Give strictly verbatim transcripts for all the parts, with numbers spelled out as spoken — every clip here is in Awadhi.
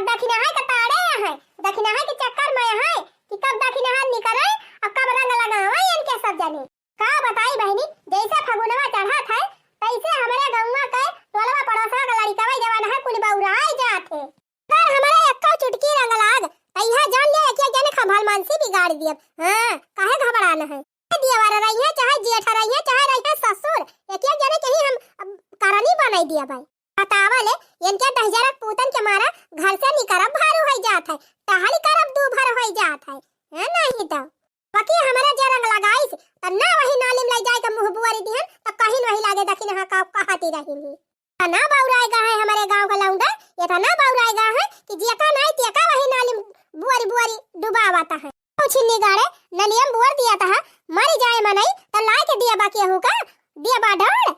दखिनहा के ताड़े अहइ, दखिनहा के चक्कर मँ अहइ कि कब दखिनहा निकरइ अउर कब रंग लगावइ इनके सब जनी। का बताई बहिनी, जइसे फगुनवा चढ़त है, तइसे हमरे गउँवा के टोलवा पड़ोसवा के लड़िकवइ जवन है, कुल बउराइ जात है। अगर हमरे एक्को चुटकी रंग लाग, त इहाँ जान लिया, एक एक जने क भलमानसी बिगाड़ दियब। हाँ, काहे घबड़ान है? देवर रहिहैं, चाहे जेठ रहिहैं, चाहे रहिहैं ससुर, एक एक जने के ही हम, अब, करनी बनाइ दियब भाई। बतावा ले, इनके दहिजरा पूतन के मारा घर से निकरब भारू होइ जात है, टहली करब दूभर होइ जात है, है नहीं तो। बाकी हमरे जे रंग लगाइस, त ना वही नाली मँ लइ जाइ के मुँह बुआरी दिहन, त कहिन वही लागे दखिनहा का कहती रहिन ही। इतना बउराइ गा है हमरे गाँव का लौंडा, इतना बउराइ गा है कि जेका नाहीं तेका वही नाली मँ बुआरी बुआरी डुबावत है। कुछ निगाड़े, नलिया मँ बुआर दिया था, मरि जाए मनई, त लाइ के दिया बा केहू का, दिया बा ढोड़।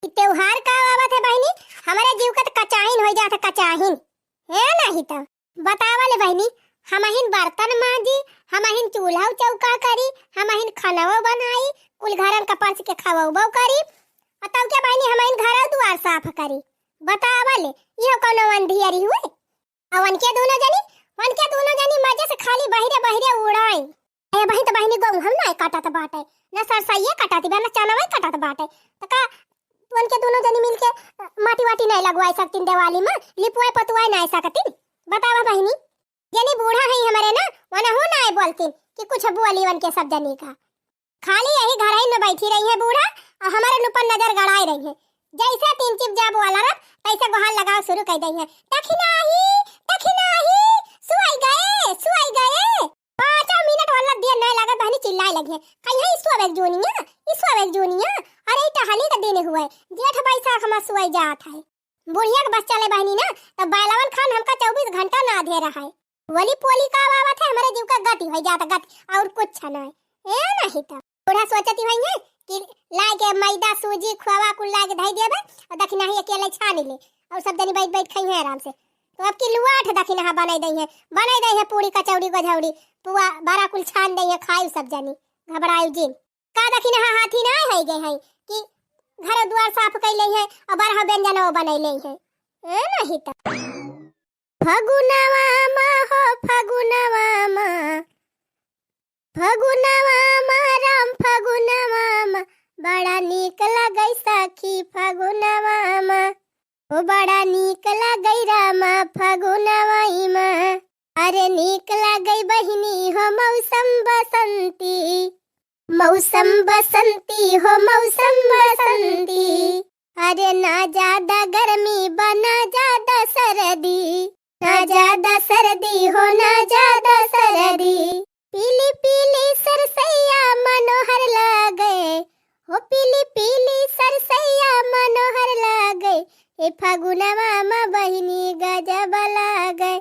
ई त्योहार का आवत है बहिनी, हमरे जीव का त कचाहिन होइ जात है, कचाहिन। है नहीं त। बतावा ले बहिनी, हमहिन बर्तन माँजी, हमहिन चूल्हा चौका करी, हमहिन खनवो बनाई, कुल घरन का परस के खवउबो करी, अउर तब के बहिनी हमहिन घर दुआर साफ करी। बतावा ले, इहो कउनो अंधियरी हुए? अउर उनके दूनो जनी, उनके दूनो जनी मजे से खाली बहिरे बहिरे उड़ाई। ए बहिन, त बहिनी गहूँ नाहीं कटत बाटे, न सरसइये कटत बा, न चनवे कटत बाटे। त का उनके दूनो जनी मिलके, अ, माटी वाटी नाहीं लगवाइ सकतिन देवाली मँ, लिपवाइ पोतवाइ नाहीं सकतिन? बतावा बहिनी, जनी बूढ़ा हइँ हमरे ना, वनहू नाहीं बोलतिन कि कुछ बोली उनके सब जनी का। खाली यही घरइन मँ बैठी रहिहैं बूढ़ा, अउर हमरे ऊपर नजर गड़ाए रहिहैं। जइसे तीन चिप जाब वाला रब, तइसे गोहार लगाव सुरू कइ दइहैं, "दखिनही, दखिनही, सुअइ गए, सुअइ गए।" पाँचों मिनट वाला देर नाहीं लागत बहिनी चिल्लाए लगिहैं, कहिहैं, "ई सुअबे क जूनिया, ई सुअबे क जूनिया, अरे ई टहली क दिन हुए, जेठ बैसाख मँ सुअइ जात है।" बुढ़िया के बस चले बहिनी ना, त बैलवन खान हमका चउबीस घंटा नाधे रहइ। बोली पोली का आवत है, हमरे जीव का गति होइ जात, गति, अउर कुछ नाहीं। ए नहीं त। बूढ़ा सोचती होइहैं कि लाइ के मैदा, सूजी, खोवा कुल लाइ के धइ देबे, अउर दखिनही अकेले छानि ले, अउर सब जनी बैठ बैठ खइहैं आराम से। त अब की लुआठ दखिनहा बनाइ दइहैं, बनाइ दइहैं पूड़ी, कचौड़ी, गझौड़ी, पुआ, बरा कुल छान दइहैं, खाइउ सब जनी, घबड़ाइउ जिन। का दखिनहा हाथी नाहीं होइ गए हैं कि घर दुआर साफ कइ लेइहैं अउर बरहा व्यंजन वो बनाइ लेइहैं। ए नहीं त। फगुनवा मा हो फगुनवा मा, फगुनवा मा राम फगुनवा मा, बड़ा नीक लागै सखी फगुनवा मा। ओ बड़ा नीक लागै रामा फगुनवा मा। अरे नीक लागै बहिनी हो मौसम बसंती, मौसम बसंती हो मौसम बसंती। अरे ना ज्यादा गर्मी बा ना ज्यादा सर्दी, ना ज्यादा सर्दी हो ना ज्यादा सर्दी। पीली पीली सरसैया मनोहर लागे, हो पीली पीली सरसैया मनोहर लागे, ए फगुनवा मा बहिनी गजब लागे।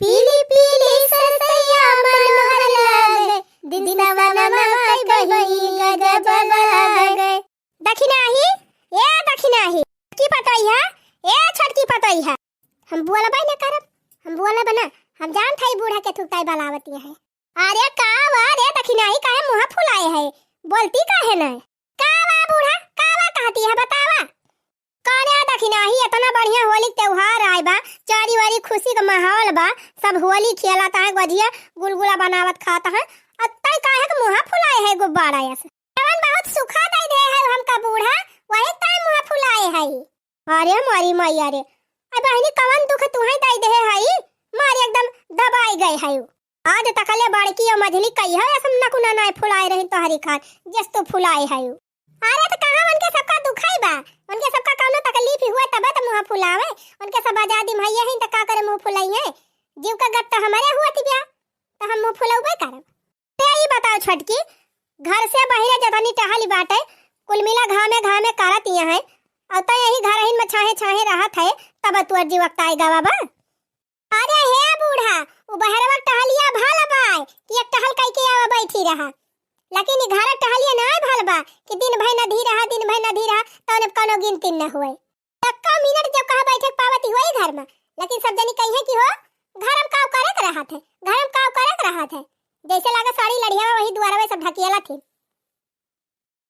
पीली पीली सरसैया मनोहर लागे, दिन सवनवा मा कई बहिनी गजब लागे। दखिनही, ए दखिनही, छोटकी पतोहिया, ए छोटकी पतोहिया। हम बोलबे न करब, हम बोलब ना, हम जानत हई बूढ़ा के थुकताई बलावती है। अरे का बा रे दखिनही, काहे मुँह फुलाए है, बोलती काहे न? का बा बूढ़ा, का बा कहती है, बतावा। का रे दखिनही, इतना बढ़िया होली के त्योहार आए बा, चारी वारी खुशी का माहौल बा, सब होली खेलत है, गुजिया गुलगुला बनावत खात है, अ तै काहे के मुँह फुलाए है गुब्बारा अस? जवन बहुत सुखा दइ देहे है हमका बूढ़ा, वही तै मुँह फुलाए है। अरे मोरी मइया रे, अ बहिनी कवन दुख तुहैं दइ देहे है, मारी एकदम दबाई गए है। आज तकले बड़की अउ मझली कहियो ऐसन नकुना नाय फुलाए रही तोहरी खान, जस तू फुलाए है। अरे त कहाँ उनके सबका दुखाई बा, उनके सबका कौनो तकलीफ हुआ तबे त मुँह फुलावे, उनके सब आजादी में है यही त का करे मुँह फुलाई है, जीव का गत त हमरे हुआ थी ब्या, त हम मुँह फुलौबे करब। ते ई बताओ छोटकी, घर से बहिरे जतनी टहली बाटे, कुल मिला घामे घामे करत इहाँ है, अउ त यही घरहिन में छाहे छाहे रहत है, तब तोर जीव अकताई गवा बा। अरे हे बूढ़ा, उ बहरवा टहलिया भल बाय कि एक टहल कइके आवा बैठी रहा, लेकिन ई घर टहलिया नाय भल बा कि दिन भर नधी रहा, दिन भर नधी रहा, तौने कौनो गिनती न हुए। एक्का मिनट जब कहा बैठे के पावती होई घर में, लेकिन सब जनी कहिए कि हो, घर में काव करे के रहत है, घर में काव करे के रहत है। जैसे लागे साड़ी लड़ियावा वही दुआरवे सब ढकियाला थी।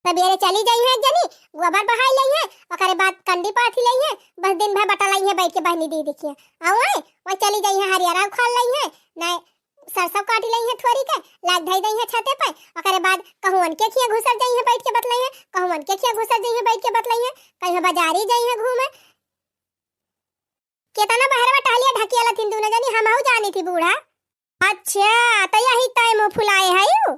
सबेरे चली जइहैं एक जनी, गोबर बहाइ लइहैं, ओकरे बाद कंडी पाथि लइहैं, बस दिन भर बटल रहिहैं बैठ के बहिनी दीदी किहाँ। अउ हैं, वह चली जइहैं हरियरा उखाड़ लइहैं, नाहीं सरसों काटि लइहैं थोरी के, लाग धइ दइहैं छते पे, ओकरे बाद कहूँ उनके खियाँ घुसर जइहैं बैठ के बतलइहैं, कहूँ उनके खियाँ घुसर जइहैं बैठ के बतलइहैं, कहीं बजारी जइहैं घूमे। केतना बहरवा टहलिया ढकियालत हिन दुनो जनी, हमहू जानी थी बूढ़ा। अच्छा, त यही ताई मुँह फुलाए हइउ।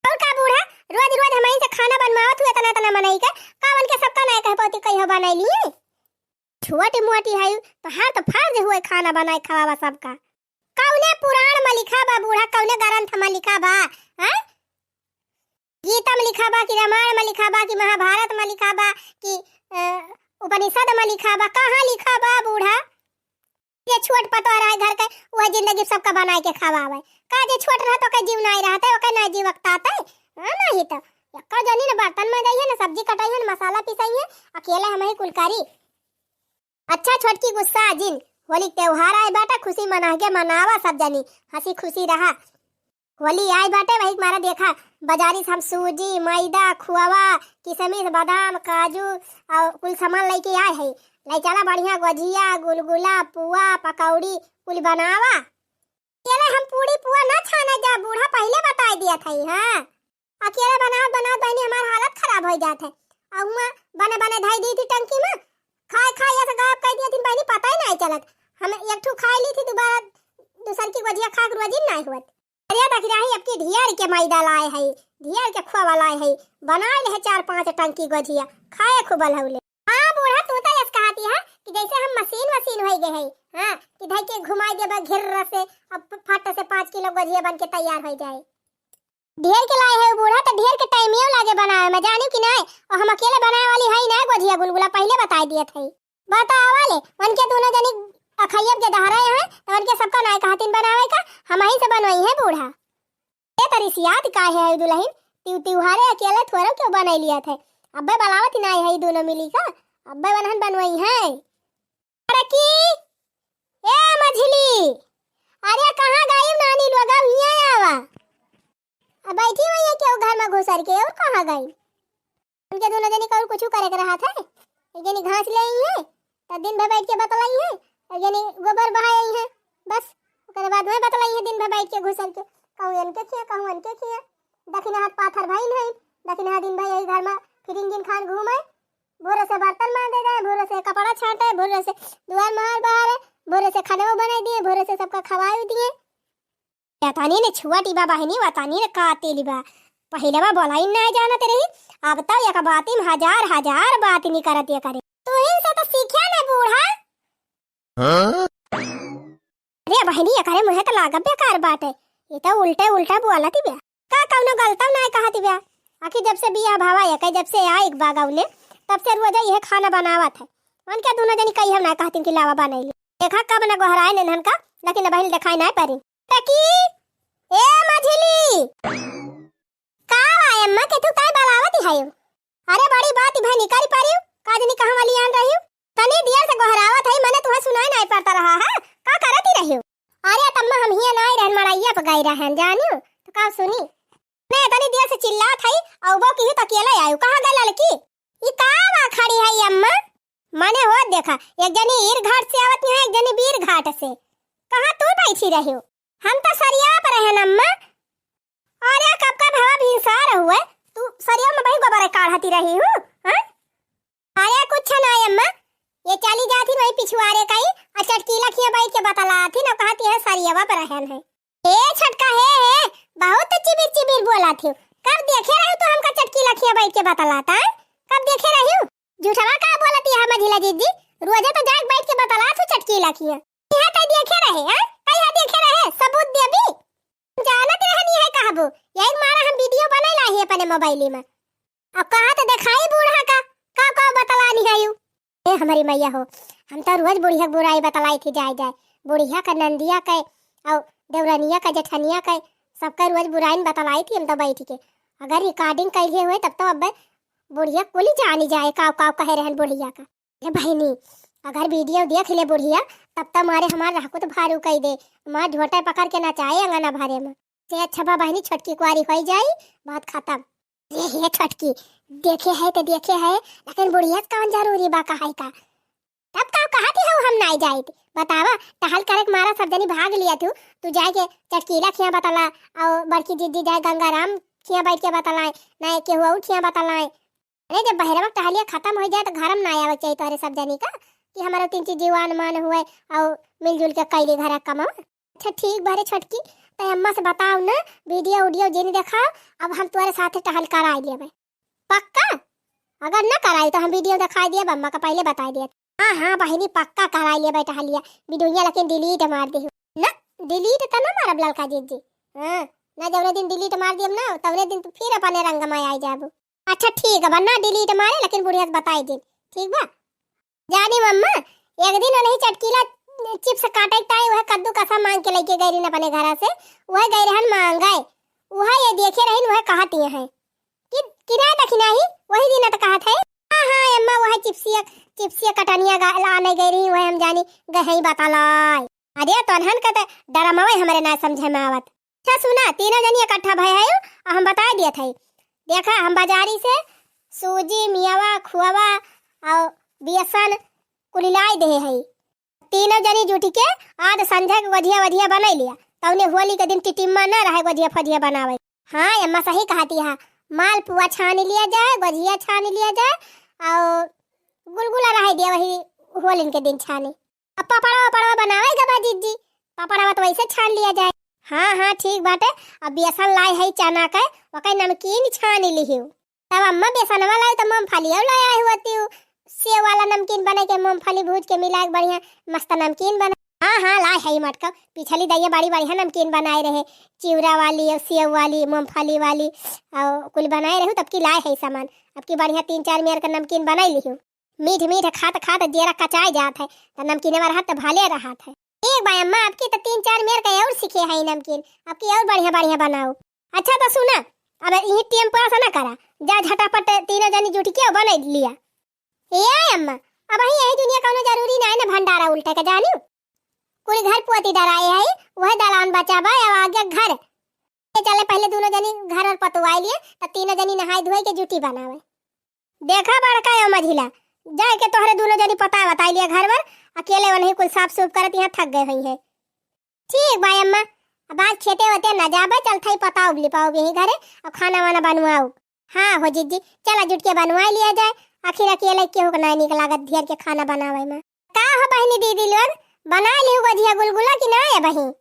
अउर का बूढ़ा, रोज रोज हमहीं से खाना बनवावत हुए एतना एतना मनई के, का उनके सबका नाय कह पउती कहियो बनाइ लिए? छोटी मोटी हइउ, तोहार त फर्ज हुए खाना बनाए खवावा सबका। कउने पुराण म लिखा बा बूढ़ा, कउने ग्रंथ म लिखा बा? हैं? गीता म लिखा बा कि रामायण म लिखा बा कि महाभारत म लिखा बा कि, अ, उपनिषद म लिखा बा, कहाँ लिखा बा बूढ़ा? जे छोट पतोह रहइ घर के, उहइ जिंदगी सबका बनाइ के खवावइ। का जे छोट रहत ओके जीव नाहीं रहत, ओके नाहीं जीव अकतात है? हाँ, नाहीं त एक्को जनी न बर्तन मजइहैं, न सब्जी कटइहैं, न मसाला पिसइहैं, अकेले हमहीं कुल करी। अच्छा छोटकी गुस्सा जिन, होली के त्योहार आए बाटे, खुशी मना के मनावा सब जनी, हँसी खुशी रहा। होली आए बाटे, वही के मारे देखा, बजारी से हम सूजी, मैदा, खोवा, किशमिश, बादाम, काजू अउर कुल सामान लइके आए हई। लइ चला बढ़िया गोझिया, गुलगुला, पुआ, पकौड़ी कुल बनावा। अकेले हम पूड़ी पुआ ना छाने जा, बूढ़ा पहिले बताइ दिया थई, हाँ। अकेले बनावत बनावत बहिनी हमार हालत खराब होइ जात है। अउ हुआँ बने बने धइ दी थी टंकी म, खाए खाए ऐसे गायब कइ दिया थी बहिनी, पता ही नाहीं चलत। हम एक ठू खाइ ली थी, दुबारा दूसर की गोझिया खाए के रोजी नाहीं हुअत। अरे देखि रही, अब की ढेर के मैदा लाए हई, ढेर के खोवा लाए हई, बनाइ ले चार पाँच टंकी गोझिया, खाए खूब लहौले। हाँ बूढ़ा, तू तो यस कहती है कि जैसे हम मशीन वशीन होइ गए हई, हाँ, कि धइ के घुमाइ देबा घिर्र से, अब फट से पाँच किलो गोझिया बन के तैयार होइ जाए। ढेर के लाए हई बूढ़ा, त ढेर के टाइमियो लागे बनावे म, जानिउ कि नाहीं? अउर हम अकेले बनावे वाली हई ना गोझिया गुलगुला, पहिले बताइ दियत हई। बतावा ले, उनके दुनो जनी अखइयब जे दहरे हैं, त उनके सबका नाहीं कहतिन बनावे का, हमहीं से बनवइहैं बूढ़ा। ए तरी सियात काहे है दुलहिन, तिउ तिउहारे अकेले थोरो क्यों बनइ लियत है? अब्बे बलावत नाहीं है दुनो मिली का, अब्बे बनहन बनवइहैं। अरे की, ए मझली, अरे कहाँ गई नानी लोग, अब हियाँ आवा। अब बैठी हुई है क्यों घर म घुसर के, अउर कहाँ गई? उनके दुनो जनी का अउर कुछ करे के रहत है? एक जनी घास ले आई है, त दिन भर बैठ के बतलाई है, एक जनी गोबर बहाई है, बस ओकरे बाद में बतलाई है दिन भर बैठ के घुसर के, कहूँ इनके खिया, कहूँ उनके खिया। दखिना हाथ पाथर भइन है, दखिना हाथ दिन भर यही घर म फिरिंगिन खान घूमे, भोरे से बर्तन मांजे जाए, भोरे से कपड़ा छांटे, भोरे से दुआर महार बहारे, भोरे से खाना बनाइ दिए, भोरे से सबका खवाइ दिए। या तानी ने छुआ टीबा बहिनी, वा तानी ने का तेली बा। पहिले बा बोलाई नाहीं जानत रही, अब तो एक बाती में हजार हजार बात निकरत ये करे। तू ही से तो सीख्या ना बूढ़ा। हाँ? अरे बहिनी, एकरे मुँहे त लागब बेकार बाटे। ये त उल्टे उल्टा बोलत बिया। का कउनो गलतौ नाय कहत बिया? आखिर जब से बियाह भवा एके, जब से आइक बा गौने, तब से रोज इहे खाना बनावत है। उनके दुनो जनी कहियो नाय कहतिन कि लावा बनइली। देखा कब न गोहराए नेनहन का, लेकिन बहिन देखाई नाय परी। टकी, ए मझिली। का बा अम्मा के तू काहे बलावत हयो? अरे बड़ी बात भाई निकारी पारियो, का जनी कहाँ वाली आन रहियो? तनी देर से गोहरावत है, मने तुहे सुनाई नाय पड़ता रहा है, का करत ही रहियो? अरे तम्मा हम हिया नाय रहन, मड़ैया पे गई रहन, जानियो, तो का सुनी? ने तनी देर से चिल्लात है, औ बो की तो अकेले आयो, कहाँ गई लड़की? ई का बा खड़ी है अम्मा? मने होत देखा, एक जनी ईर घाट से आवत है, एक जनी बीर घाट से। कहाँ तू बैठी रहियो? हम तो सरिया पर रहन अम्मा। अरे कब का भवा भिनसार हुए, तू सरिया में बही गोबर काढ़ती रही हूँ, हाँ? अरे कुछ ना अम्मा, ये चली जाती वही पिछुआरे कहीं, और चटकीला खिया बैठ के बतलाती ना, कहती है सरियावा पर रहन है। ए छोटका, हे, हे, बहुत चिबिर चिबिर बोला थी। कब देखे रही तू हमका चटकीला खिया बैठ के बतलाता है? कब देखे रही? झूठवा का बोलती है मझिला जीजी? रोजे तो जाग बैठ के बतला तू चटकीला खिया। यहाँ तक देखे रहे, हैं? कहीं देखे रहे? सबूत देबी? जानत रहनी है कहबो। यही मारा हम वीडियो बनाए ला ही अपने मोबाइल में। अब कहाँ तो देखाई बूढ़ा का, का, का बतलानी है यू? ए हमारी मैया हो, हम तो रोज बुढ़िया के बुराई बतलाई थी जाए जाए। बुढ़िया का, नंदिया के, और देवरनिया का, जेठनिया के, सबका रोज बुराई बतलाई थी हम तो बैठ के। अगर रिकॉर्डिंग कैले हुए तब तो अब बुढ़िया कुल जानी जाए का, का कहे रहन बुढ़िया का। ए बहिनी, अगर वीडियो देख ले बुढ़िया, तब तो मारे हमार रहकुत भारू कई दे, मार झोंटे पकड़ के नचाए अंगना भरे में। से अच्छा बा बहिनी, छोटकी कुआरी होई जाई, बात खत्म। ए हे छोटकी, देखे है तो देखे है, लेकिन बुढ़िया से कौन जरूरी बा कहे का? तब का कहत हऊ हम नाई जाइत? बतावा, टहल करे के मारा सब जनी भाग लिया थू, तू जाए के चटकीला खिया बतला, और बड़की जिज्जी जाए गंगाराम खिया बैठ के बतलाए, ना केहू और खिया बतलाए। अरे, जब बहरवा के टहलिया खत्म हो जाए तो घर में ना आवे के चाहिए तोहरे सब जनी का, कि हमारा तीन चीज जीवान मान हुए और मिलजुल के कैली घर का कमावा। अच्छा ठीक बारे छोटकी, तो अम्मा से बताओ ना, वीडियो उडियो जिन देखाओ, अब हम तोरे साथे टहल कराई लेबे। पक्का? अगर ना कराई तो हम वीडियो दिखाई दिया, अम्मा का पहले बताई दिया। हाँ हाँ बहिनी, पक्का कराई लेबे टहलिया, वीडियो लेकिन डिलीट मार दे ना। डिलीट तो ना मारब ललका जिज्जी। हाँ, ना जौने दिन डिलीट मार दियम ना, तौने दिन तू फिर अपने रंग में आई जाबू। अच्छा ठीक बा, ना डिलीट मारे, लेकिन बुढ़िया से बताई दिन, ठीक बा? जानी मम्मा, एक दिन उन्हीं चटकीला चिप्स काटे के ताई वह कद्दू कसा मांग के लेके गई रही अपने घरा से, वह गई रहन मांगे, वह ये देखे रही, वह कहती है कि, कि ना देखी नहीं, वही दिन तो कहत है। हाँ हाँ अम्मा, वह चिप्सिया, चिप्सिया कटनिया गा-, लाने गई रही, वह हम जानी गहई बतालाई। अरे तोहन का तो डरमवे हमरे ना समझे में आवत। अच्छा सुना, तीनों जनी इकट्ठा भय है और हम बताए दिए थे। देखा, हम बाजारी से सूजी, मियावा, खुआवा और बेसन कुल लाई दे है। तीनों जनी जुट के आज संझा के गोझिया वझिया बनाई लिया, तौने होली के दिन टिटिम्मा ना रहे गोझिया फजिया बनावे। हाँ अम्मा सही कहती है, मालपुआ छान लिया जाए, गोझिया छान लिया जाए और गुलगुला रहे दिया वही होलिन के दिन छाने। अब पापड़वा, पापड़वा बनावे के बा जिज्जी, पापड़वा तो वैसे छान लिया जाए। हाँ हाँ ठीक बाटे, अब बेसन लाए है चना के, ओके नमकीन छान लिहियो। तब अम्मा बेसनवा लाई तो मूंगफली और लाए हुआ ती, सेव वाला नमकीन बने के मूंगफली भूज के मिला के बढ़िया मस्त नमकीन बना। हाँ हाँ लाए है मटका, पिछली दैया बड़ी बढ़िया नमकीन बनाए रहे, चिवड़ा वाली और सेव वाली, मूंगफली वाली और कुल बनाए रहे, तब की लाए है सामान। अब की बढ़िया तीन चार मेर का नमकीन बनाई लिहियो। मीठ मीठ खात खात जेरा कचाए जात है, त नमकीनवा रहत त भले रहत है। एक बाय अम्मा, आपकी त तीन चार मेर के और सीखे है नमकीन, आपकी और बढ़िया बढ़िया बनाओ। अच्छा त सुना, अब यही टाइम पास ना करा, जा झटापट तीनों जनी जुट के बने लिया। ए अम्मा, अब यही दुनिया कौनो जरूरी ना है ना भंडारा उल्टे के जानी। कुल घर पोती डराए है, वह दलान बचा बा, अब आगे घर। ये चले पहले दोनों जनी घर और पतवाई लिए, त तीनों जनी नहाए धोए के जुटी बनावे। देखा बड़का यो मझिला, जाए के तोहरे दोनों जनी पता बताई लिया घर वर, अकेले वनही कुल साफ सूफ करत यहाँ थक गए हुई है। ठीक बा अम्मा, अब आज खेते वते ना जाबे, चल थई पता उबली पाओ यही घरे और खाना वाना बनवाओ। हाँ हो जिज्जी, चला जुट के बनवाई लिया जाए, आखिर अकेले केहू के ना निक लागत ढेर के खाना बनावे में। का हो बहिनी दीदी लोग, बना लिहू गोझिया गुलगुला कि ना ए बहिन?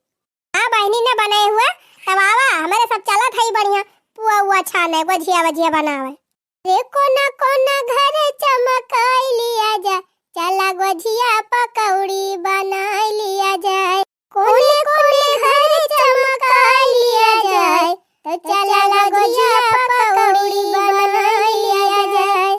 हाँ बहिनी, न बनाए हुआ, तब आवा, हमरे सब चलत हई बढ़िया, पुआ उआ छाने, गोझिया वझिया बनावे। रे कोना कोना घर चमकाई लिया जा, चला गोझिया पकौड़ी बनाई लिया जाए। कोने कोने घर चमकाई लिया जाए, तो चला गोझिया पकौड़ी बनाई लिया जाए।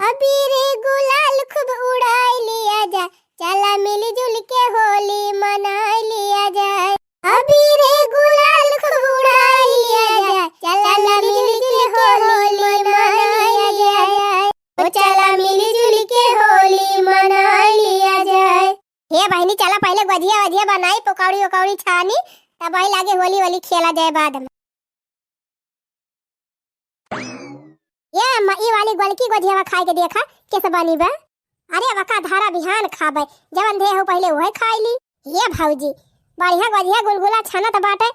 अबीरे गुलाल खूब उड़ाई लिया जाए, चला मिलजुल के होली मनाई लिया जाए। अबीरे गुलाल खूब उड़ाई लिया जाए, चला मिलजुल के होली मनाई लिया जाए। ओ चला मिलजुल के होली मनाई लिया जाए। हे बहिनी, चला पहले गोझिया वझिया बनाई, पकौड़ी उकौड़ी छानी, तब वही लागे होली वोली खेला जाए बाद में। ए अम्मा, ई वाली गोलकी गोझियावा खाए के देखा, कैसे बनी बा? अरे, वका धारा बिहान खाबे, जवन दे हो पहले उहे खाई ली। ए भौजी, बढ़िया गोझिया गुलगुला छनत बाटे,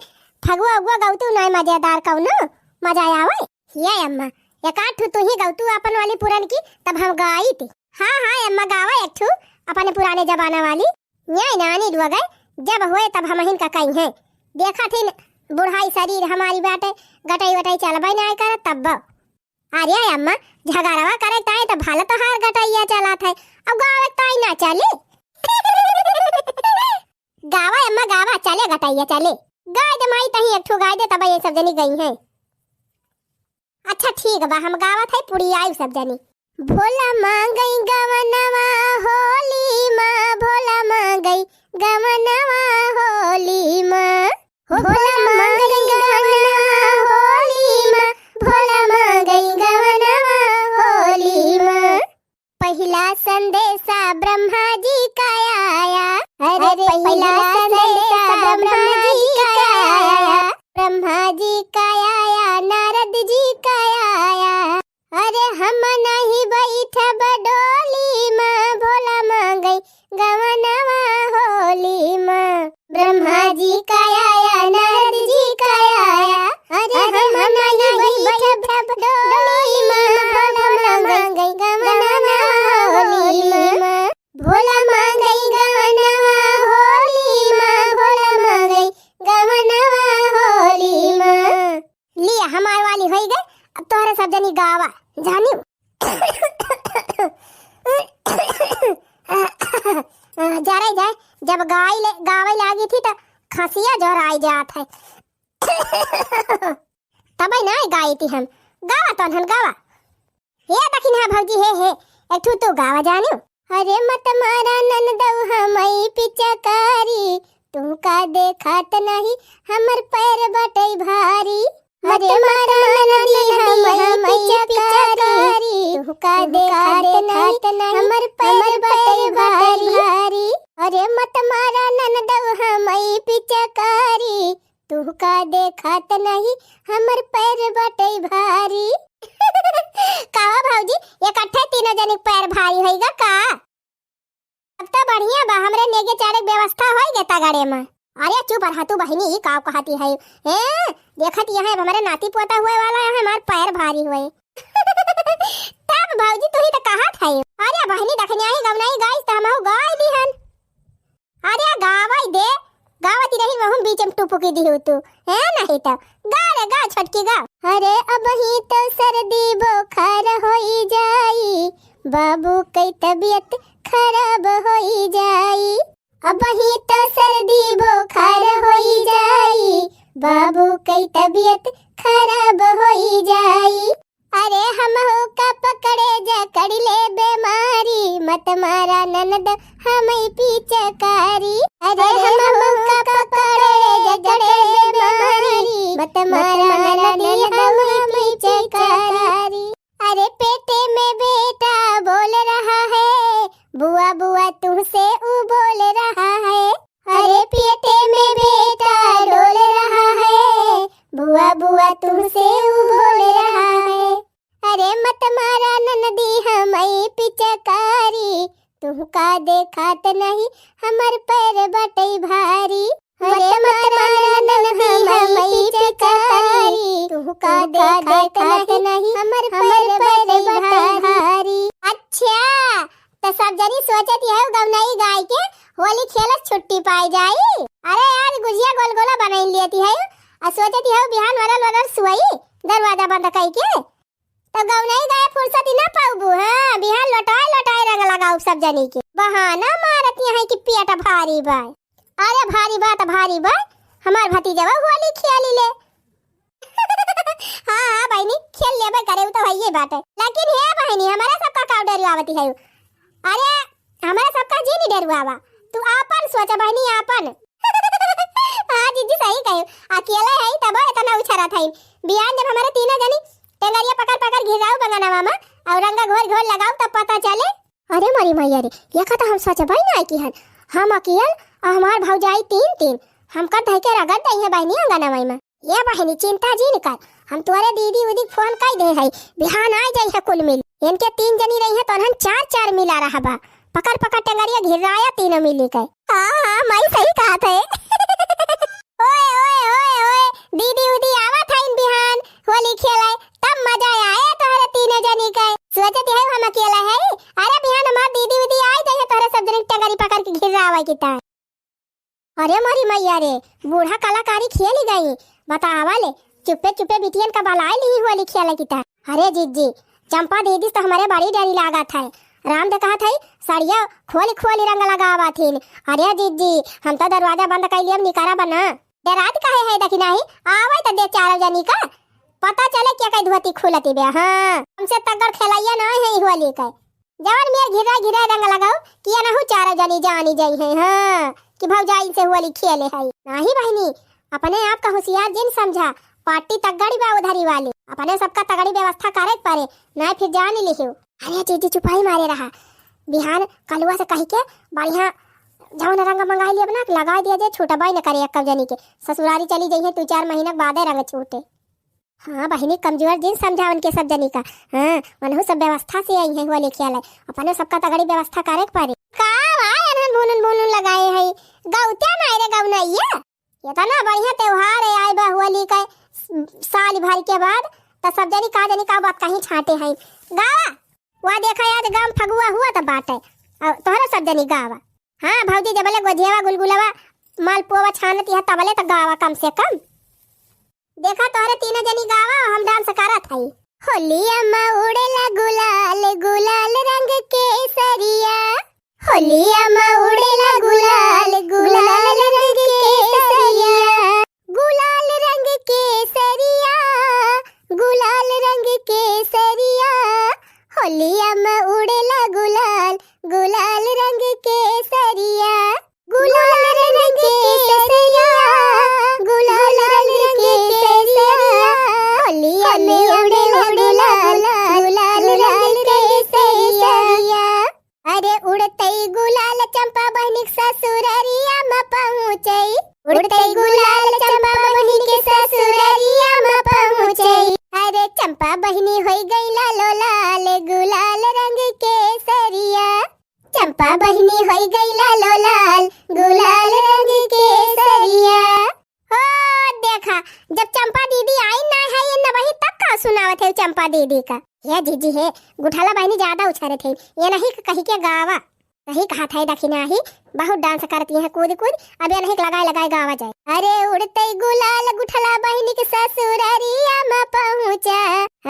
फगुआ उगुआ गौतू नाय मजेदार कौनो, मजा आवे। ए अम्मा, एक आध ठू तू ही गौतू अपन वाली पुरन की, तब हम गाइत। हाँ, हाँ, अम्मा गावा एक ठू, अपने पुराने जमाना वाली। न्याय नानी डुआ गए, जब होए तब हमहिन का कही है। देखा थी न, बुढ़ाई शरीर हमारी बाटे, गटई वटई चलबे नाय करत तब। अरे अम्मा, झगड़वा करे ताई तो भला तोहार गटैया चलत है, अब गावे ताई ना चली। गावा अम्मा गावा, चले गटैया चले। गाय दे माई तही एक ठो गाय दे, तब ये सब जनी गई हैं। अच्छा ठीक बा, हम गावत है, पुड़ी आयु सब जनी। भोला मांगई गवनवा होली माँ, भोला मांगई गवनवा होली माँ। हो भोला मांगई गवनवा होली माँ, भोला मांगई गवनवा होली माँ। पहिला संदेसा ब्रह्मा जी का आया, अरे अरे पहिला पहिला संदेसा संदेसा ब्रह्मा ब्रह्मा जी जी का का आया, आया। ब्रह्मा जी का आया, नारद जी का आया। हम नाही बैठब डोली मा, भोला मांगई गवनवा होली मा। ब्रह्मा जी का आया, नारद जी का आया, अरे हम नाही बैठब डोली मा, भोला मांगई गवनवा होली मा। भोला मांगई गवनवा होली मा, भोला मांगई गवनवा होली मा। लिया, हमार वाली होई गई, अब तोहरे सब जनी गावा, जानी। जरे जाए, जब गाई ले, गावे लागी थी त खसिया जोराई जात है। तबे ना गाई थी हम, गावा तोहन गावा। हे दखिनहा भौजी, हे, हे, एक ठू तू गावा जानियो। अरे मत मारा ननदऊ हमई पिचकारी, तुहका देखात नहीं हमर पैर बटई भारी। अरे मत मारा ननदी हमई पिचकारी, तुहका देखात नहीं हमर पैर बटई भारी। अरे मत मारा ननदऊ हमई पिचकारी, तुहका देखात नहीं हमर पैर बटई भारी। का हो भौजी, इकट्ठे तीनों जनी के पैर भारी होइगा का? अब तो बढ़िया बा, हमरे नेगे चारे के व्यवस्था होई गे तगड़े में। अरे चुप रहा तू बहिनी, ई का कहती है? ए, देखत यहाँ अब हमरे नाती पोता हुए वाला है, हमार पैर भारी हुए। तब भौजी तू ही तो कहत है। अरे बहिनी दखनिया ही गवनाई गाइस त हमहू गाय दिहन। अरे गावई दे, गावत रही वहू बीच में टुपुकी दिहू तू, है नहीं तो। गा रे गा छोटकी गा। अरे अबही तो सर्दी बोखार होई जाई, बाबू कई तबीयत खराब होई जाई। अबही तो सर्दी बोखार होई जाई, बाबू कई तबीयत खराब होई जाई। अरे हमहू का पकड़े जकड़ ले बेमारी, मत मारा ननद हमई पिचकारी। अरे हमहू का पकड़े जकड़ ले बेमारी, मत मारा ननद हमई पिचकारी। अरे पेटे में बेटा बोल रहा है, बुआ बुआ तुमसे ऊ बोल रहा है। अरे पेटे में बेटा डोल रहा है, बुआ बुआ तुमसे ऊ बोल रहा है। अरे मत मारा ननदी हमई पिचकारी, तुहका देखात नहीं हमर पैर बटई भारी। अरे मत मारा ननदी हमई पिचकारी, तुहका देखात नहीं हमर पैर बटई भारी। अच्छा, त सब जनी सोचत हऊ गवनई गाय के होली खेलत छुट्टी पाई जाई। अरे यार, गुजिया गोलगोला बनाई लेती है, आ सोचत हऊ बिहान वरल वरल सुई दरवाजा बंद कई के। त गवनई गाय फुर्सत ही ना पाउबू, हाँ, बिहान लोटाए लोटाए रंग लगाउब सब जनी के। बहाना मारत यहाँ कि पेट भारी बा। अरे भारी बा त भारी बा, हमार भतीजवा होली खेली ले। हाँ, हाँ, बहिनी, खेल लेबे करे, उ तो हइये बाटे। लेकिन हे बहिनी, हमरा सबका का डरुआवती है? अरे, हमरा सबका जी नहीं डरुआवा। तू आपन सोचा बहिनी, आपन। हाँ, जीजी, सही कहे। अकेले है, तब इतना उछरत है। बिहान जब हमारे तीनों जनी टेंगरिया पकड़ पकड़ घिराऊ बंगनवा में, और रंगा घोर घोर लगाऊ, तब पता चले। अरे मोरी मैया रे, ये का तो हम सोचबे ना की हन। हम अकेल, और हमार भौजाई तीन तीन, हमका धई के रगड़ दई है बहिनी अंगनवा में। ए बहिनी, चिंता जिन कर, हम तोरे दीदी उदी के फोन कई दे हई, बिहान आ जाई है कुल मिल। इनके तीन जनी रही है तो उन्हन चार चार मिला रहा बा। पकड़ पकड़ टेंगरिया घिराया तीनों मिली के। हाँ, हाँ, माई सही कहत है। ओए, ओए, ओए, ओए, दीदी उदी आवत है इन बिहान होली खेले, तब मजा आए तोहरे तीनों जनी के। सोचत है हम अकेला है। अरे बिहान हमार दीदी उदी आई जाई है तोहरे सब जनी के टेंगरी पकड़ के घिरावे की तार। अरे मोरी मैया रे, बूढ़ा कलाकारी खेली गई। बतावा ले, चुप्पे चुप्पे बिटियन का बलाए ली होली खेले की तरह। अरे जीजी, चंपा दीदी तो हमारे बड़ी डरी लागत है। राम दे कहत है, सड़िया खोली खोली रंग लगावा थीन। अरे जीजी, हम तो दरवाजा बंद कर लिए, अब निकारा बना। डरात काहे है देखी नाही, आवे तो दे चारों जनी का। पता चले क्या कई धोती खुलती बे। हाँ, हमसे तगड़ खेलैया ना है होली के। जवन मेर घिरा घिरा रंग लगाओ, कि एनहु चारों जनी जानी जाई है, हाँ, कि भौजाई से होली खेले है। नाही बहिनी, अपने आप का होशियार जिन समझा, पार्टी तगड़ी बा उधरी वाली, अपने सबका तगड़ी व्यवस्था करे के पड़े, नाही फिर जान लिहियो। अरे जीजी चुपाई मारे रहा, बिहान कलुआ से कही के बढ़िया जवन रंग मंगाई लिया बना के लगा दिया जे, छूटबे न करे एक जनी के, ससुरारी चली जाइए दो चार महीना के बादे रंग छूटे। हाँ बहिनी, कमजोर जिन समझा उनके सब जनी का। हाँ, उनहु सब व्यवस्था से आई हैं होली खेले, अपने सबका तगड़ी व्यवस्था करे के पड़ी। का बा, एनहन भूनुन भूनुन लगाए हैं, गौत्या नाई रे गौनैया। इतना बढ़िया त्योहार है, आए बा होली का साल भर के बाद, त सब जनी का जनी का बात कहीं छाटे हैं। गावा, वा देखा आज गाँव फगुआ हुआ त बाटे, और तोहरा सब जनी गावा। हाँ भौजी, जबले गोझियावा गुलगुलावा मालपुआवा छानत यह तबले त गावा कम से कम। देखा तोहरे तीनों जनी गावा, हम डांस करत हई। होलिया मा उड़ेला गुलाल, गुलाल रंग केसरिया। होलिया मा उड़ेला गुलाल, गुलाल रंग केसरिया। गुलाल रंग केसरिया, गुलाल रंग केसरिया। होलिया मा उड़ेला गुलाल, गुलाल रंग केसरिया। गुलाल रंग केसरिया, गुलाल रंग केसरिया। होलिया में उड़ेला गुलाल, गुलाल रंग केसरिया। अरे उड़तई गुलाल चंपा बहिनी के ससुररिया में पहुँचई। उड़तई गुलाल चंपा बहिनी के ससुररिया में पहुँचई। अरे चंपा बहिनी होई गई लालो लाल, गुलाल रंग केसरिया। चंपा बहिनी होई गई लालो लाल, गुलाल रंग केसरिया। ओ देखा, जब चंपा दीदी आई ना है ये नवही, तब का सुनावत है चंपा दीदी का? हे जीजी हे, गुठला बहिनी ज्यादा उछारत है, ये नहीं कही के गावा। सही कहा था दखिना ही, बहुत डांस करती हैं कूद कूद, अब ये नहीं लगाए लगाए गावा जाए। अरे उड़तई गुलाल गुठला बहिनी के ससुररिया में पहुँचा।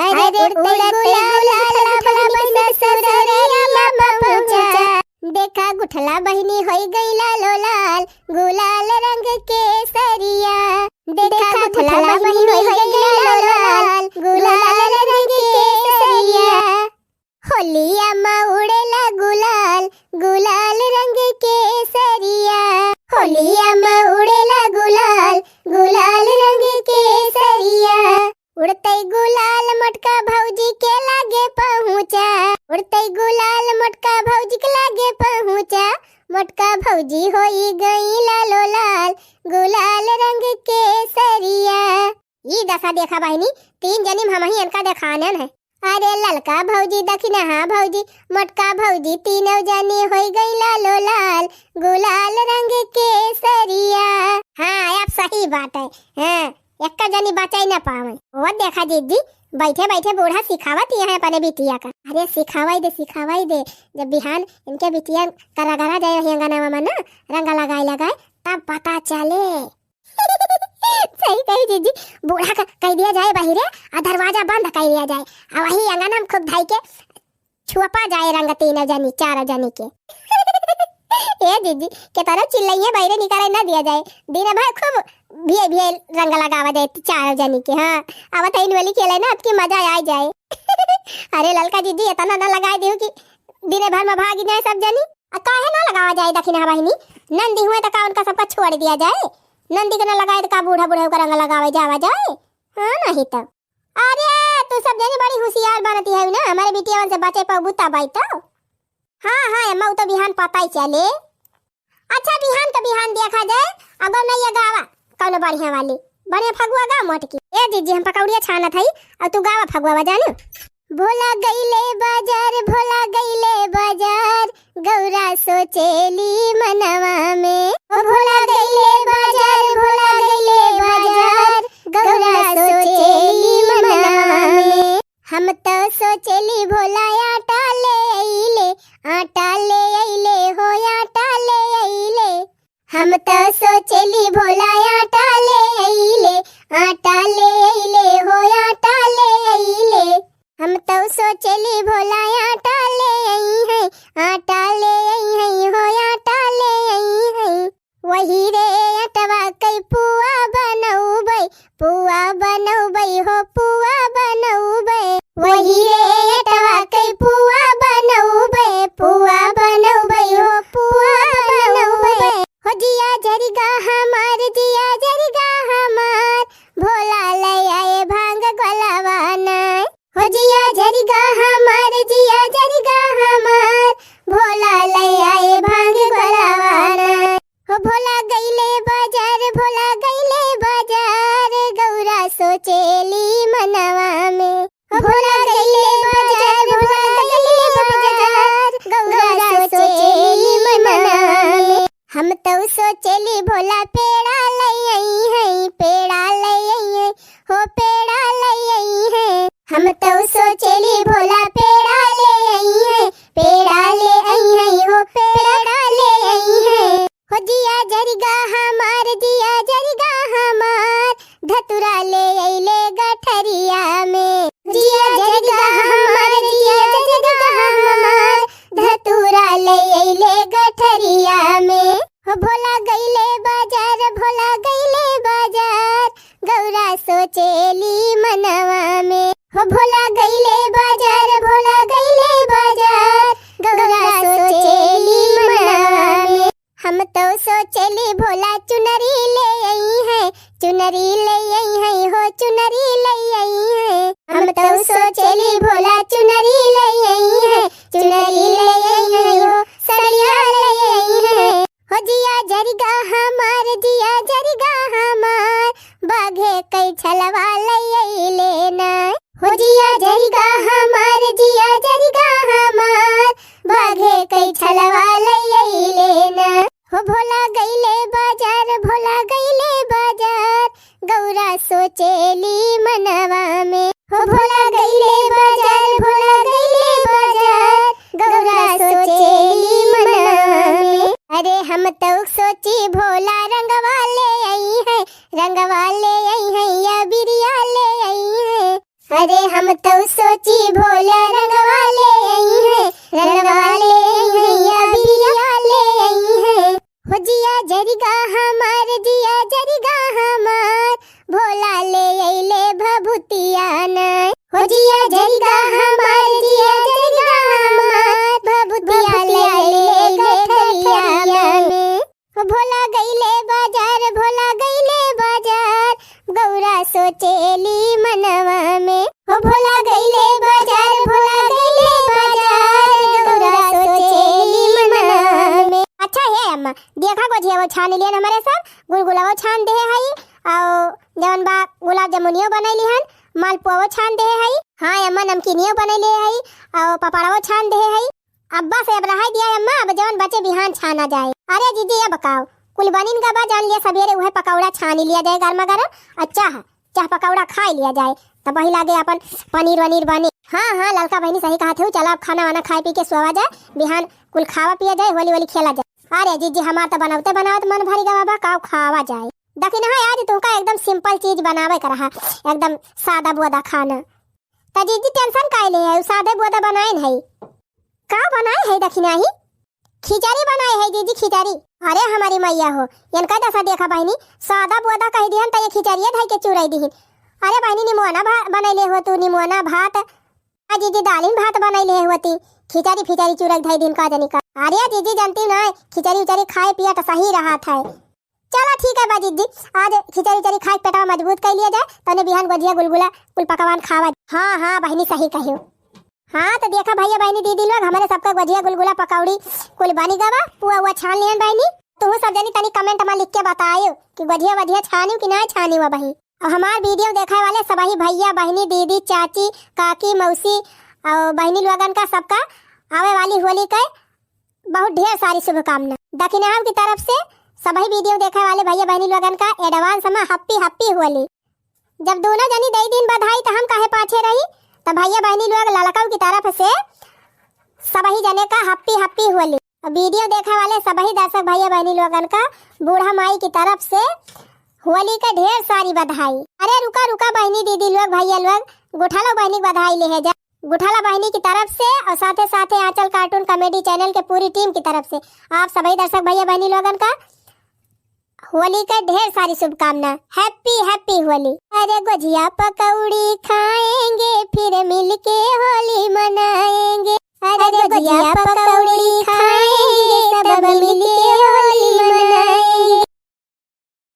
अरे उड़तई गुलाल गुठला बहिनी के ससुररिया में पहुँचा। देखा गुठला बहिनी होई गई लालो लाल, गुलाल रंग केसरिया। देखा गुठला बहिनी होई गई लालो लाल, गुलाल रंग केसरिया। होलिया मा उड़ेला गुलाल, गुलाल रंग केसरिया। होलिया मा उड़ेला गुलाल, गुलाल रंग केसरिया। उड़तई गुलाल मोटका भौजी के लागे पहुँचा। उड़तई गुलाल मोटका भौजी के लागे पहुँचा। मोटका भौजी होई गई लालो लाल, गुलाल रंग केसरिया। ई दशा देखा बहिनी, तीन जनी में हमही इनका देखानन है। अरे ललका भौजी, दखिनहा भौजी, मोटका भौजी, तीनों जनी होई गई लालो लाल, गुलाल रंग केसरिया। हाँ, अब सही बात है। हाँ, एक्का जनी बचाई ना पावे। वो देखा जीजी, बैठे बैठे बूढ़ा सिखावत यहाँ अपने बिटिया का। अरे सिखावाई दे, सिखावाई दे। जब बिहान इनके बिटिया का रगड़ा जाए वही अंगनावा में ना, रंग लगाए लगाए, तब पता चले। सही कही जीजी, बूढ़ा का कह दिया जाए बहिरे, आ दरवाजा बंद कर दिया जाए, आ वही अंगन हम खूब धाई के छुपा जाए रंग तीनों जनी, चारों जनी के। ए जीजी, के तरह चिल्लइए बहिरे निकाले ना दिया जाए, दिन भर खूब भिए भिए रंग लगावा जाए चारों जनी के। हाँ, अब तो इन वाली खेले ना, आपकी मजा आ जाए। अरे ललका जीजी, इतना ना लगाए दियो कि दिन भर में भाग जाए सब जनी। आ काहे ना लगावा जाए दखिनहा बहिनी? नंदी हुए तो का उनका सबका छोड़ दिया जाए? नंदी के ना लगाए तो का बूढ़ा बूढ़ा का रंग लगावे जावा जाए? हाँ, नहीं तो। अरे, तू सब जनी बड़ी होशियार बनती है ना, हमारे बिटियावन से बचे पाऊ बुता बाई तो। हाँ, हाँ, अम्मा, वो तो बिहान पता ही चले। अच्छा, बिहान का बिहान देखा जाए, अब नहीं ये गावा, कौनो बढ़िया वाली, बढ़िया फगुआ गा मोटकी। ए जीजी, हम पकौड़िया छानत हई, और तू गावा फगुआ बजाने। भोला गईले बाजार, भोला गईले बाजार, गौरा सोचेली मनवा में। ओ भोला गईले बाजार, भोला गईले बाजार, गौरा सोचेली मनवा में। हम तो सोचेली भोला आटा ले अइले, आटा ले अइले हो, आटा ले अइले। हम तो सोचेली भोला आटा ले अइले, आटा ले अइले हो, आटा ले अइले। हम तो सोचेली भोला आटा ले आई है, आटा ले आई है हो, आटा ले आई है। वही रे अटवा कई पुआ बनौबै, पुआ बनौबै हो, पुआ बनौबै। वही रे अटवा कई पुआ बनौबै, पुआ बनौबै हो, पुआ बनौबै। हो जिया जरिगा हमार, जिया जरिगा हमार, भोला ले आए भांग गोलवा नाय। हो जिया जरिगा हमार, जिया हम तउ सोचेली भोला पेड़ा लइ अइहैं, पेड़ा लइ अइहैं, हो पेड़ा लइ अइहैं। हम तउ सोचेली भोला पेड़ा लइ अइहैं, पेड़ा लइ अइहैं, हो पेड़ा लइ अइहैं। हो जिया जरिगा हमार, जिया जरिगा हमार, धतुरा लइ अइले गठरिया में। जिया जरिगा हमार, जिया जरिगा हमार, धतुरा लइ अइले गठरिया में। हो भोला गइले बाजार, भोला गइले बाजार, गौरा सोचेली मनवा में। हो भोला गइले बाजार, भोला गइले बाजार, गौरा सोचेली मनवा में। हम तउ सोचेली भोला चुनरी लइ अइहैं, चुनरी लइ अइहैं, हो चुनरी लइ अइहैं। हम तउ सोचेली भोला चुनरी लइ अइहैं, चुनरी लइ अइहैं, हो सड़िया लइ अइहैं। हो जिया जरिगा हमार, जिया जरिगा हमार, बाघे कइ छलवा लइ अइले ना। हो जिया जरिगा हमार, जिया जरिगा हमार, बाघे कइ छलवा लइ अइले ना। हो भोला गइले बाजार, भोला गइले बाजार, गौरा सोचेली मनवा में। हो भोला गइले बाजार, भोला गइले बाजार, गौरा सोचेली मनवा में। अरे हम तउ सोची भोला रंगवा लइ अइहैं, रंगवा लइ अइहैं, या बिरिया लइ अइहैं। अरे हम तउ सोची भोला रंगवा लइ अइहैं, रंगवा लइ अइहैं, या बिरिया लइ अइहैं। हो जिया जरिगा हमार, जिया जरिगा हमार, भोला लइ अइले भभुतिया ना। हो जिया जरिगा हमार, जिया जरिगा हमार, भभुतिया लइ अइले गठरिया में। हो भोला गइले बाजार, भोला गइले बाजार, गौरा सोचेली मनवा में। हो भोला गइले बाजार, भोला गइले बाजार, गौरा सोचेली मनवा में। अच्छा हे अम्मा, देखा गोझिया वो छान लियन हमरे सब, गुलगुला वो छान देहे हई, अउ जवन बा गुलाब जामुनियो बनइली हन, मालपुआ वो छान देहे हई। हाँ अम्मा, नमकीनियो बनइले हई, अउ पपड़वो छान देहे हई। अब बस, अब रहाई दिया अम्मा, अब जवन बचे बिहान छाना जाए। अरे जीजी, अब काव, कुल बनिन गा बा, जान लिया सबेरे उहे पकौड़ा छानी लिया जाए गरमा गरम, अउ चाह, चाह पकौड़ा खाई लिया जाए, तब वही लागे अपन पनीर वनीर बने। हाँ हाँ, ललका बहिनी सही कहत हऊ, चला अब खाना वाना खाए पी के सोवा जाए, बिहान कुल खावा पिया जाए, होली वोली खेला जाए। अरे जीजी, हमार तो बनावते बनावत मन भरी गवा बा, काव खावा जाए। दखिनहा, आज तुमका एकदम simple चीज बनावे के रहा, एकदम सादा बोदा खाना। त जीजी tension काहे ले है, सादे बोदा बनाइन है। का बनाए है दखिनहा ही? खिचड़ी बनाए है जीजी, खिचड़ी। अरे हमारी मैया हो, इनका दशा देखा बहिनी, सादा बोदा कह दिहन त ये खिचड़िया धई के चुराई दिहिन। अरे बहिनी, निमोना भा-, बनैले हो तू, निमोना भात। आ जीजी, दालिन भात बनैले होती, खिचड़ी फिचड़ी चुराई धई दिहिन का जनी का। अरे जीजी, जानती ना, खिचड़ी उचड़ी खाए पिया त सही रहत है। चला ठीक है बा जीजी, आज खिचड़ी उचड़ी खाए के पेटवा मजबूत कर लिया जाए, तने बिहान गोझिया गुलगुला कुल पकवान खावा। हाँ हाँ बहिनी, सही कहियो। हाँ, त देखा भैया बहिनी दीदी लोग, हमरे सबका गोझिया गुलगुला पकौड़ी कुल बनी गवा, पुआ उआ छान लिहन बहिनी। तुहू सब जनी तनी comment मा लिख के बतायो कि गोझिया वोझिया छानियो कि ना छानियो बहिनी। अउ हमार video देखे वाले सबही भैया बहिनी दीदी चाची काकी मौसी अउ बहिनी लोगन का सबका आवे वाली होली के बहुत ढेर सारी शुभकामना। दखिनहा की तरफ से सबही video देखे वाले भैया बहिनी लोगन का advance मा happy happy होली। जब दोनों जनी दई दिन बधाई त हम काहे पाछे रही। त भैया बहिनी लोग ललकऊ की तरफ से सबही जने का happy happy होली। अउ video देखे वाले सबही दर्शक भैया बहिनी लोगन का बूढ़ा माई की तरफ से होली के ढेर सारी बधाई। अरे रुका रुका बहिनी दीदी लोग भैया लोग, गुठला बहिनी के बधाई लेहे जा। गुठला बहिनी की तरफ से अउ साथे साथे आंचल cartoon comedy channel के पूरी team की तरफ से आप सबही दर्शक भैया बहिनी लोगन का होली के ढेर सारी शुभकामना। Happy happy होली। अरे गोझिया पकौड़ी खाएंगे, फिर मिलके होली मनाएंगे। अरे गोझिया पकौड़ी